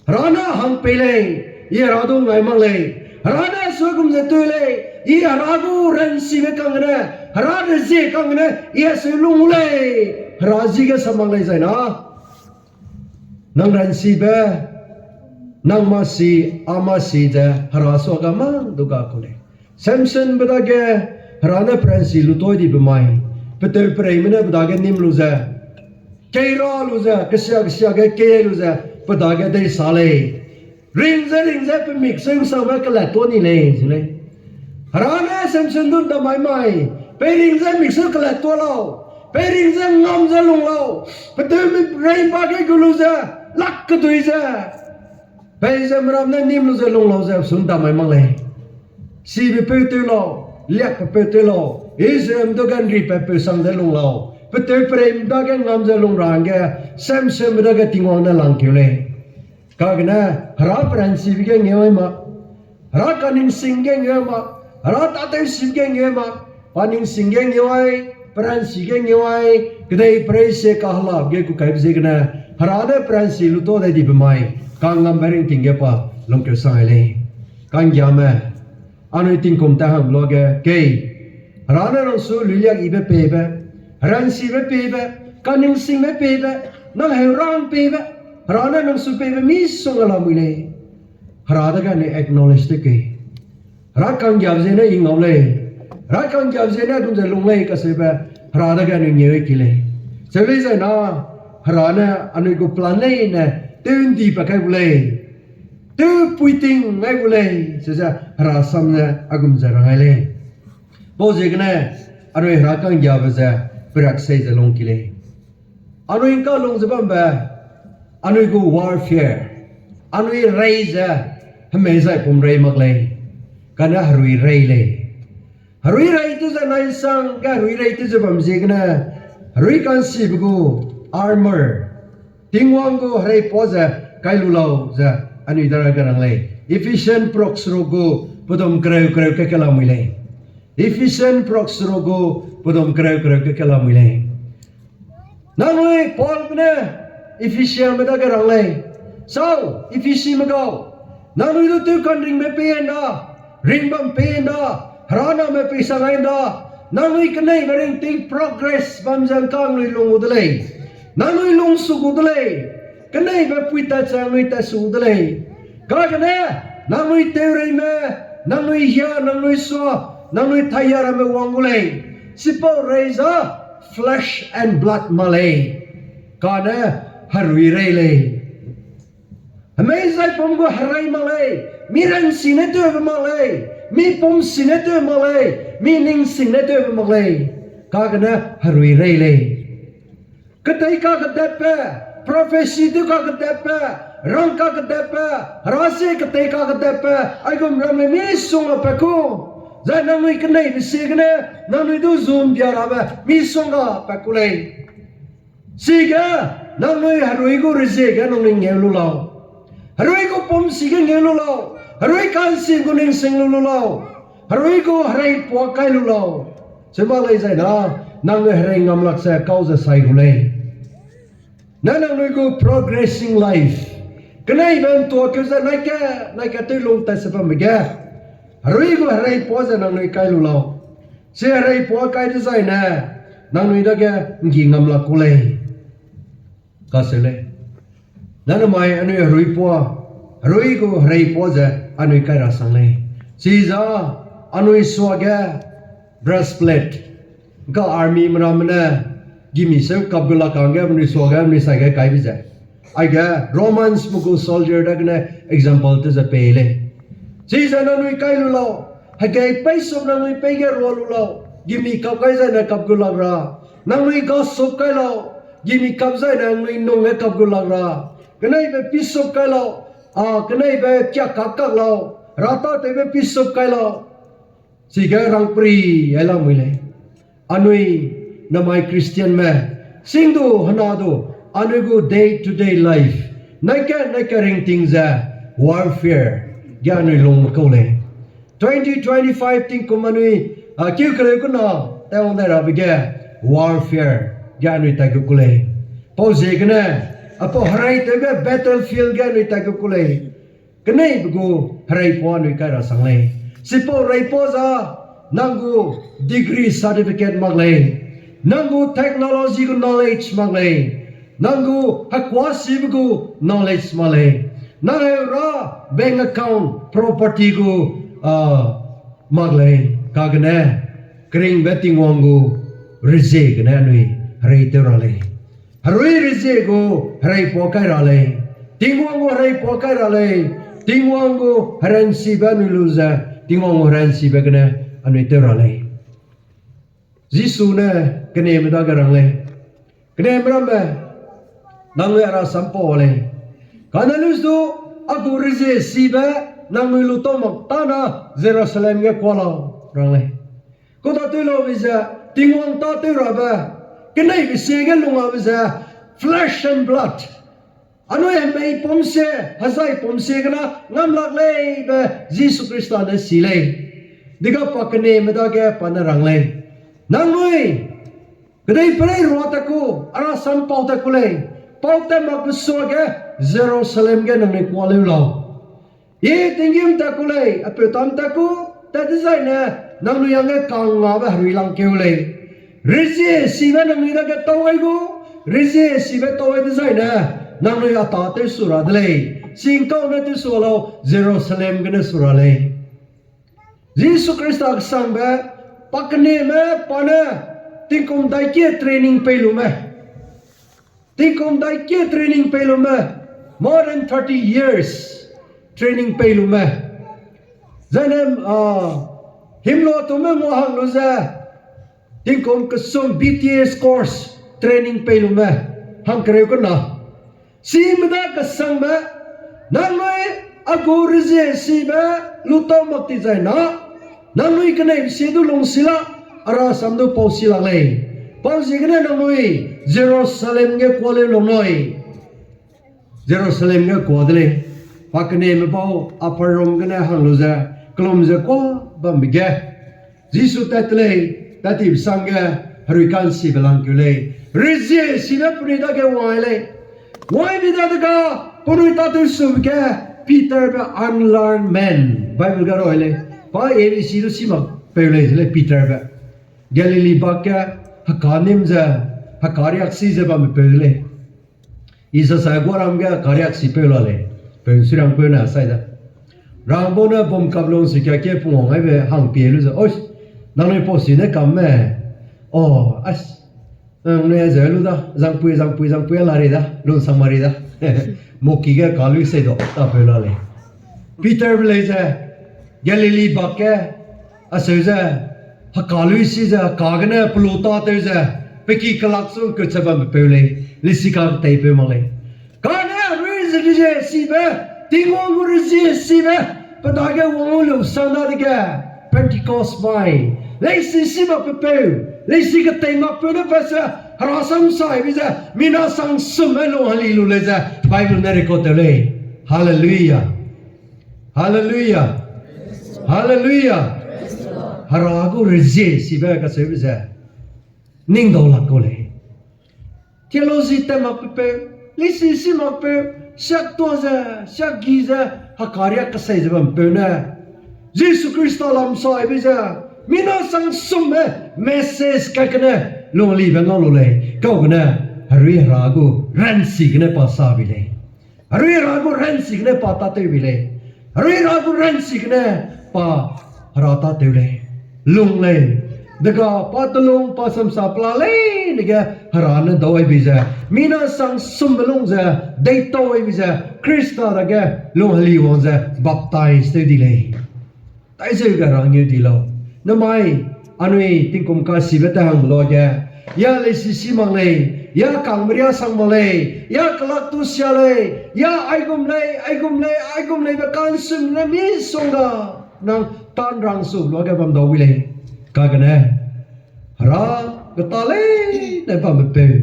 Hera ne hang pei lei, I Hera du ngai mak lei. Hera ne sua gum ze teu lei, I Hera gu ranchibe kang gene, Hera rezie kang gene, I aseu lung gu lei, Hera ji ge sa mak lei zai na. Nang ranchibe, nang masi, a masi ze Hera suage mang du ga ku lei. Samsonbe dage Hera ne peranchi lu toi dibe mai, peteu pereime ne pe dage nim lu ze, kei ra lu ze, kesia kesia ge kei lu ze, pe dage dei sa lei. Ring ze ring ze pe mik seu sangbe kelat tuâ ni lei, ze lei. Hera ne Samson du ndamai mai, peiring ze mik seu kelat tuâ lau, peiring ze ngam ze lung lau, peteu mi rei ba ge gu lu ze, lak kedui ze, pei ze meram ne nim lu ze lung lau ze sun ndamai mak lei. Sibe peu tew lau, liakbe peu tew lau, Israelme du ge nripat peu sang ze lung lau, peteu pereime dage ngam ze lung ra hangge, Samsonbe dage Tingwang ne langkeu lei. Kagene, Hera peranchibe ge ngeu ai mak, Hera kaningsing ge ngeu ai mak, Hera tâtewsibe ge ngeu ai mak, pa ningsing ge ngeu ai, peranchi ge ngeu ai, kedei perei sie kahelap ge ku kaibe ziegene, Hera ne peranchi lu tuâ dai dibe mai, kangngambe ringting ge pa lungkeu sang ai lei. Kanggiame, anui tingkum ta hang luage kei, Hera ne nang su luiliak yibe peibe, heranchibe peibe, kaningsingbe peibe, nang heurang peibe, Hera ne nang su peibe misongga lamui lei. Hera dage anui acknowledge tew kei. Hera kanggiabe ziene I ngau lei. Hera kanggiabe ziene dum ze lung lei kaseube, Hera dage anui ngeu ki lei. Cheu lei zai na, Hera ne anui gu plan leine tew ndi pa kai gu lei. Tew puiting ngai gu lei, chize Hera sam ne a gum ze rang ai lei. Pau ziegene, anui Hera kanggiabe ze periak sei ze lung ki lei. Anui ngka lung ze bambe, anui gu warfare, anui rei ze, hemei zai pum rei mak lei, kane herui rei lei. Herui rei tew ze nai sang ge herui rei tew ze bam ziegene, herui kansibe gu armor, Tingwang gu hereipuâ ze kai lu lau ze anui dage rang lei. Ephesian prok seruk gu pedum kereu kereu ke kelamui lei. Ephesian prok seruk gu pedum kereu kereu ke kelamui lei. Nangnui Paulbe ne Ephesiame dage rang lei. Sau, Ephesime gau, nangnui du tew kanringbe pei nda, ringbam pei nda, Hera name pei sang ai nda, nangnui keneibe ringting progress bam ze ngka nangnui lung gu de lei. Nangnui lungsuk gu de lei. Keneibe pui tat ze nangnui tatsuk gu de lei. Kagene, nangnui teureime, nangnui hia, nangnui sua, nangnui thaiya ramme wang gu lei. Chipau rei za flesh and blood mak lei. Kane herui rei lei. Hemei zai pum gu herei mak lei, mi ranchi ne tewbe mak lei, mi pum si ne tewbe mak lei, mi ningsing ne tewbe mak lei. Kagene herui rei lei. Ketei kakedetbe, prophecy tew kakedetbe, rang kakedetbe, herasie ketei kakedetbe, aigum ramme misongga pat ku. Zai nangnui keneibe ziegene, nangnui du zun bia rabe misongga pat ku lei. Chige, nangnui herui gu rezie ge nangnui ngeu lu lau. Herui gu pum si ge ngeu lu lau. Herui kansi gu ningsing lu lu lau. Herui gu hereipuâ kai lu lau. Cheu mak lei zai na, nangnui herei ngamlak ze kau ze sai gu lei. Ne nangnui gu progressing life, keneibe ntuakeu ze naika, naika tew lung tat ze bambe ge, herui gu hereipuâ ze nangnui kai lu lau. Chi hereipuâ kai dezaine, nangnui dage nggi ngamlak ku lei. Kaseu lei. Nanamai anui heruipuâ, herui gu hereipuâ ze anui kai ra sang lei. Chiza anui suage breastplate, ngka army meramme ne gimi seu kap gu lak kangge anui suage anui saige kaibe ze. Aige Romans me gu soldier dagene example tew ze pei lei. Chize nangnui kai lu lau, hegei peisuk nangnui peî ge rua lu lau, gimi kap kai zaine kap gu lak ra. Nangnui gasup kai lau, gimi kap zaine nangnui nung ge kap gu lak ra. Keneibe pisuk kai lau, a, keneibe kiak kak kak lau, ratâtewbe pisuk kai lau. Chige rangpri ai lamui lei. Anui namai Christianme, sing du hena du, anui gu day to day life, naika naika ringting ze warfare ge anui lungme kau lei. Twenty twenty-five tingkum anui, a, keu kereu kena tewang dai rabe ge warfare ge anui tai gu ku lei. Pau ziegene, apau hereitewbe battlefield ge anui tai gu ku lei. keneibe gu hereipau anui kai ra sang lei. Chipau hereipau za, nang gu degree certificate mak lei, nang gu technology gu knowledge mak lei, nang gu hekuasibe gu knowledge mak lei, nang heu ra bank account, property gu, ah, mak lei, kagene keringbe Tingwang gu rezie gene anui herei tew ra lei. Herui rezie gu hereipau kai ra lei. Tingwang gu hereipau kai ra lei. Tingwang gu heranchibe anui lu ze, Tingwang gu heranchibe gene anui tew ra lei. Jisu ne keneme dage rang lei. Keneme ramme, nangnui a rasam pau lei. Kane lu du, a gu rezie sibe nangnui lu tau mak tâne Jerusalem ge kua lau, rang lei. Kau da tew laube ze, Tingwang tâtew rabe, keneibe sie ge lungabe ze, flesh and blood, anui hemei pum sie, hezai pum sie gene ngam lak lei be Jisu Khrista ne si lei. Dega pa keneme dage pa ne rang lei. Nangnui kedeiperei rua tat ku, a rasam pau tat ku lei, pau tat makbe suage Jerusalem ge nangnui kua leu lau. I tinggîm tat ku lei, a peu tam tat ku, tat dezaine, nangnui hangge kangngabe herui langkeu lei. Rezie sibe nangnui dage tau ai gu, rezie sibe tau ai dezaine, nangnui a tâ tewsu ra de lei. Singkau ne tewsu lau, Jerusalem gene su ra lei. Jisu Khrista kesangbe, pa keneme, pa ne, tingkum daikie training pei lume. Tingkum daikie training pei lume, more than thirty years training pei lume. Zaine, ah, himlua tume ngua hang lu ze, tingkum kesum B T S course training pei lume, hangkereu kena. Chime da kesangbe, nangnui a gu rezie sibe lu tau mak ti zai na, nangnui keneibe sie du lung si la, a rasam du pau si lak lei. Pau ziegene nangnui Jerusalem ge kua leu lung nui. Jerusalem ge kua de lei. Pa keneme bau upper room gene hang lu ze, kelum ze kua bambe ge, Jisu tat te lei, tat tibe sangge, herui ka'nchibe langkeu lei. Rezie sibe penui dage wang ai lei. Wang aibe dadege, penui tâtewsube ge, Peterbe unlearned man, Bible ge rui lei. Pa A B C du si mak peu lei ze lei Peterbe. Galilee bak ge, heka nim ze, heka riaksi ze bambe peu de lei. I sasai guaram ge heka riaksipeu la lei, peu sirangpeu ne sai da. Rangbau ne bum kap lung sikia ke pungwang aibe hang pie lu ze, oi, nangnui pau si ne kam me. O, as, nangnui ze lu da, zangpui, zangpui, zangpui a la rei da, lungsang ma rei da. Moki ge ka lui sei da, tapeu la lei. Peterbe lei ze, Galilee bak ge, aseu ze, heka lui si ze, heka gene pelu tâtew ze, pe ki kelak su kut ze bambe peu lei, leisi kaketeipeu mak lei. Kane herui ze rezie sibe, Tingwang gu rezie sibe, pe dage wang lu sang dadege, Pentecost mai, leisi si makpeu, leisi ketei makpeu ne pat ze, herasam saibe ze, mina sang summe lung heli lu lei ze, Bible ne record tew lei. Hallelujah. Hallelujah. Hallelujah. Hera gu rezie sibe kacheube ze, ning dau lak kau lei. Theology tat makpeu, leisi si makpeu, siak tuâ ze, siak gi ze, heka riak kesei ze bampeu ne, Jisu Khrista lam saibe ze, mina sang summe message kat gene, lunglibe ngau lu lei, kau gene, herui hera gu ranchi gene pa sa bi lei. Herui hera gu ranchi gene pa tâtew bi lei. Herui hera gu ranchi gene pa hera tâtew lei. Lung lei. Dega pa telung pa samsa pela leine ge hera ne dau ai bi ze, mina sang sumbe lung ze, deitau ai bi ze, Khrista dage lung heli wang ze baptize tew di lei. Taizeu ge rangeu di lau. Namai, anui tingkum kasibe ta hangbe luage, ya leisi si mak lei, ya kangmeria sang mak lei, ya kelak tu sia lei, ya aigum lei, aigum lei, aigum leibe kansun ne misongga, nang tanrang su luage bam dau wi lei. Kagene, hera, geta leine bambepeu,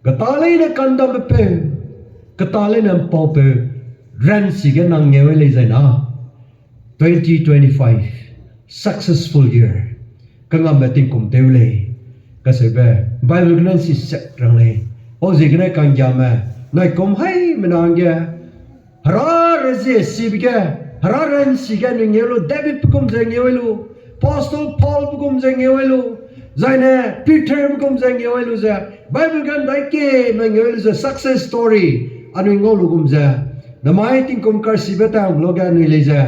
geta leine kandampeu, geta leine mpaupeu, ranchi ge nang ngeu lei zai na. Twenty twenty-five, successful year. Kangambe tingkum tew lei. Kaseube, Bible gene si set rang lei. Pau ziegene kanggiame, naikum haimena hangge, hera Rezie sibe ge, Hera ransi ge anui ngeu lu, Davidbe gum ze ngeu lu, Apostle Paulbe gum ze ngeu lu, zaine Peterbe gum ze ngeu lu ze, Bible ge ’ndai keme ngeu lu ze success story anui ngau lu gum ze, namai tingkum karchibe tang luge anui lei ze,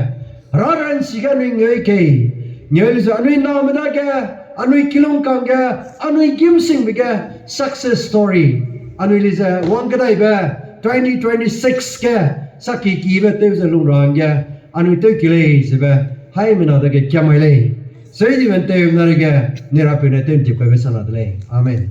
Hera ransi ge anui ngeu kei, ngeu lu ze anui name dage, anui kilung kangge, anui gîmsingbe ge success story anui lei ze wang kedaibe twenty twenty-six ge saki kibe tew ze lung ra hangge anui tew ki lei zebe, haimena dage kiamai lei. Seidibe ’nteumena rege, ni rapeu ne tew ’ntip kaibe sana de lei. Amen.